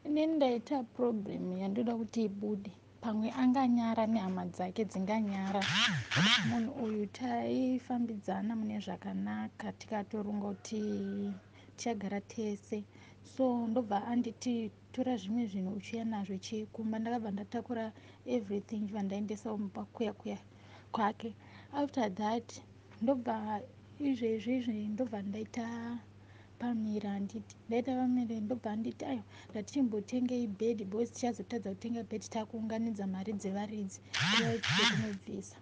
Inini ndaita problem yandoda kuti ibude. Pamwe anganyara nehama dzake dzinganyara. Munhu uyu taifambidzana mune zvakanaka, tikatoronga kuti tichagara tese. So ndobva anditi, "Tora zvimwe zvinhu uchiuya nazvo chikumba." Ndakabva ndatakura everything, chibva ndaendesa kumba kuya kuya kwake. After that ndobva izvezvi izvi ndobva ndaita pamira. Handiti ndaita pamira, ndobva anditi, "Aiwa, ndatichimbotengei bhedhi because tichazotadza kutenga bhedhi, takuunganidza mari dzevaridzi kunobvisa."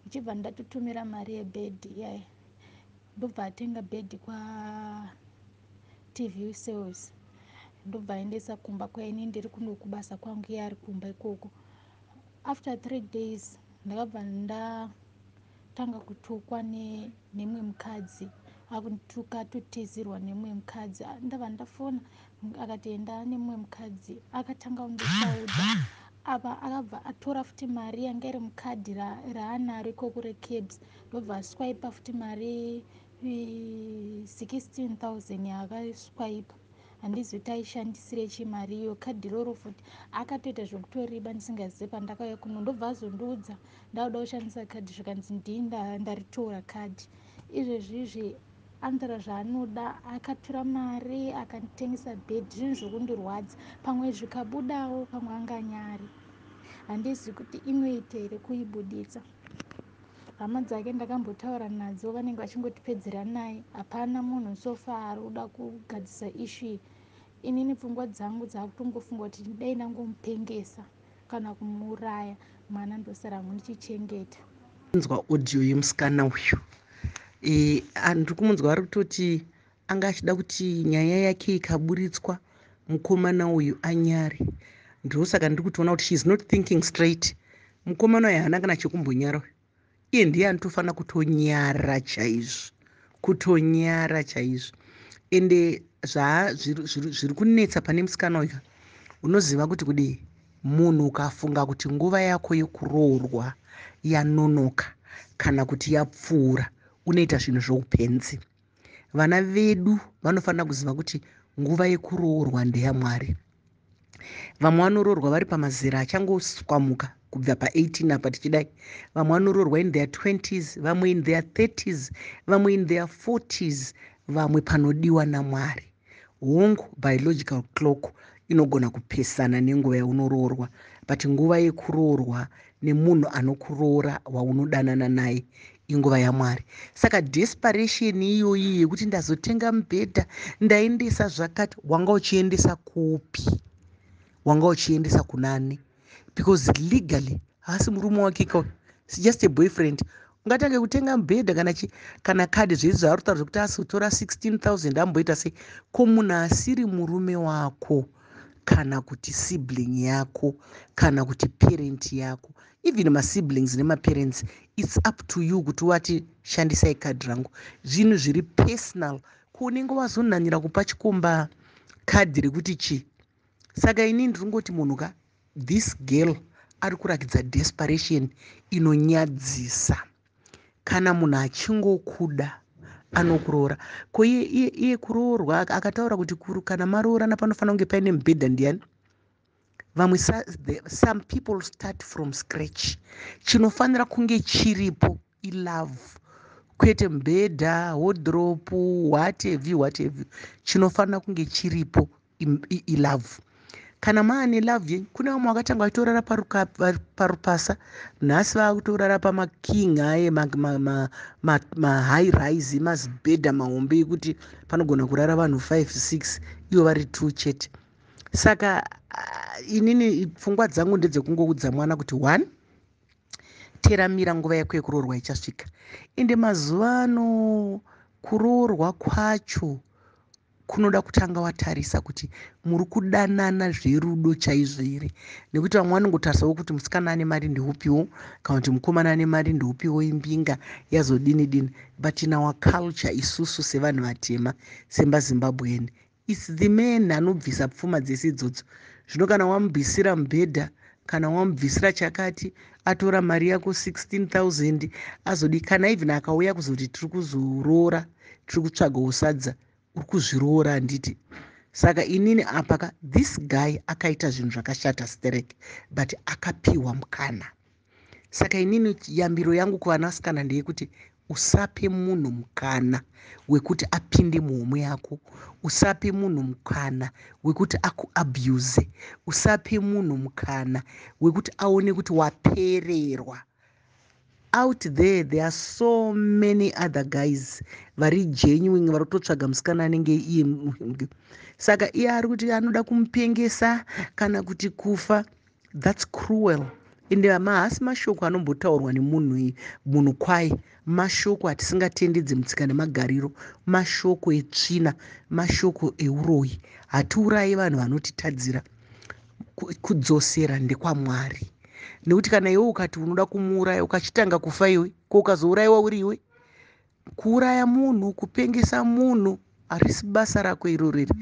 Ndichibva ndatotumira mari yebhedhi iyaya, ndobva atenga bhedhi kwaTV Sales, ndobva aendesa kumba kwaini. Ndiri kuno kubasa kwangu, iye ari kumba ikoko. After 3 days ndakabva ndatanga kutukwa nemumwe mukadzi, akundituka, atotizirwa nemumwe mukadzi. Ndabva ndafona, akati enda nemumwe mukadzi. Akatanga kundishaudha. Apa akabva atora futi mari yanga iri mukadhi raanaro ikoko reCABS, ndobva aswipa futi mari 16 000 yaakaswipa. Handizivi kuti aishandisire chii mari iyo. Kadhi iroro futi akatoita zvekutoriba ndisingazivi. Pandakauya kuno ndobva azondiudza, ndakuda kushandisa kadhi, zvikanzi ndii ndaritora kadhi. Izvezvi izvi anotaura zvaanoda. Akatora mari akanditengesa bhedhi. Zvinhu zvokundirwadza. Pamwe zvikabudawo, pamwe anganyari. Handizivi kuti inoita here kuibuditsa. Hama dzake ndakambotaura nadzo, vanenge vachingotipedzera naye. Hapana munhu so far ari kuda kugadzisa issue. Inini pfungwa dzangu dzakutongofunga kuti dai ndangomupengesa kana kumuuraya, mwana ndosara hangu ndichichengeta. Nzwa audio yemusikana uyu. Ndiri kumunzwa ari kutoti anga achida kuti nyaya yake ikaburitswa, mukomana uyu anyare. Ndosaka ndiri kutoona kuti she is not thinking straight. Mukomana uyu haana kana chekumbonyara. Iye ndiye anotofanira kutonyara chaizvo, kutonyara chaizvo. Ende zviri kunetsa pane musikana uyu, unoziva kuti kudii? Munhu ukafunga kuti nguva yako yekuroorwa yanonoka kana kuti yapfuura, unoita zvinhu zvoupenzi. Vana vedu vanofanira kuziva kuti nguva yekuroorwa ndeyaMwari. Vamwe vanoroorwa vari pamazera achangoswamuka kubva pa18 apa tichidai, vamwe vanoroorwa in their 20s, vamwe in their 30s, vamwe in their 40s, vamwe panodiwa naMwari. Hongu, biological clock inogona kupesana nenguva yaunoroorwa, but nguva yekuroorwa nemunhu anokuroora waunodanana naye inguva yaMwari. Saka desperation iyoyi yekuti ndazotenga mubhedha, ndaendesa zvakati, wanga uchiendesa kupi? Wanga uchiendesa kunani? Because legally haasi murume wake ka, just a boyfriend. Ungatange kutenga mubhedha kana chi kana kadhi zvese zvaari kutaura zvekuti azotora 16 000 amboita sei? Ko munhu asiri murume wako kana kuti sibling yako kana kuti parent yako, even masiblings nemaparents, it's up to you kuti wati, "Shandisai kadhi rangu." Zvinhu zviri personal, kuunenge wazonhanyira kupa chikomba kadhi rekuti chii? Saka inini ndiri ngoti munhu ka, this girl ari kurakidza desperation inonyadzisa. Kana munhu achingokuda, anokuroora. Ko iye kuroorwa akataura kuti kuru kana maroorana panofanira kunge paine mubhedha ndiani? Vamwe, some people start from scratch. Chinofanira kunge chiripo ilove, kwete mubhedha, wardrobe, what have you, what have you. Chinofanira kunge chiripo ilove. Kana maane love yenyu, kune vamwe vakatanga vachitorara parupasa, nhasi vaakutorara pamaking aye, mahigh rise, mazibhedha mahombe ekuti panogona kurara vanhu 5 6, ivo vari 2 chete. Saka inini pfungwa dzangu ndedzekungoudza mwana kuti, one, teramira, nguva yako yekuroorwa ichasvika. Ende mazuva ano kuroorwa kwacho kunoda kutanga watarisa kuti muri kudanana zverudo chaizvo here, nekuti vamwe vanongotarisawo kuti musikana ane mari ndeupiwo kana kuti mukomana ane mari ndeupiwo, imbinga yazodini dini. But in our culture, isusu sevanhu vatema, semaZimbabwean, it's the man anobvisa pfuma dzese idzodzo. Zvino kana wamubvisira mubhedha, kana wamubvisira chakati, atora mari yako 16 000, azodi kana even akauya kuzoti tiri kuzoroora, tiri kutsvagawo sadza, uri kuzviroora, handiti? Saka inini apa ka, this guy akaita zvinhu zvakashata sterek, but akapiwa mukana. Saka inini yambiro yangu kuvanasikana ndeyekuti usape munhu mukana wekuti apinde muhomwe yako, usape munhu mukana wekuti akuabuse, usape munhu mukana wekuti aone kuti wapererwa. Out there, there are so many other guys vari genuine, vari kutotsvaga musikana anenge iye. Saka iye ari kuti anoda kumupengesa kana kuti kufa. That's cruel. Ende mahasi mashoko anombotaurwa nemunhu munhu kwai, mashoko atisingatendedze mutsika nemagariro, mashoko etsvina, mashoko euroyi. Hatiurayi vanhu vanotitadzira. Kudzosera ndekwaMwari, nekuti kana iwe ukati unoda kumuuraya, ukachitanga kufa iwe, ko ukazourayiwa uri iwe? Kuuraya munhu, kupengesa munhu, harisi basa rako iroro iri.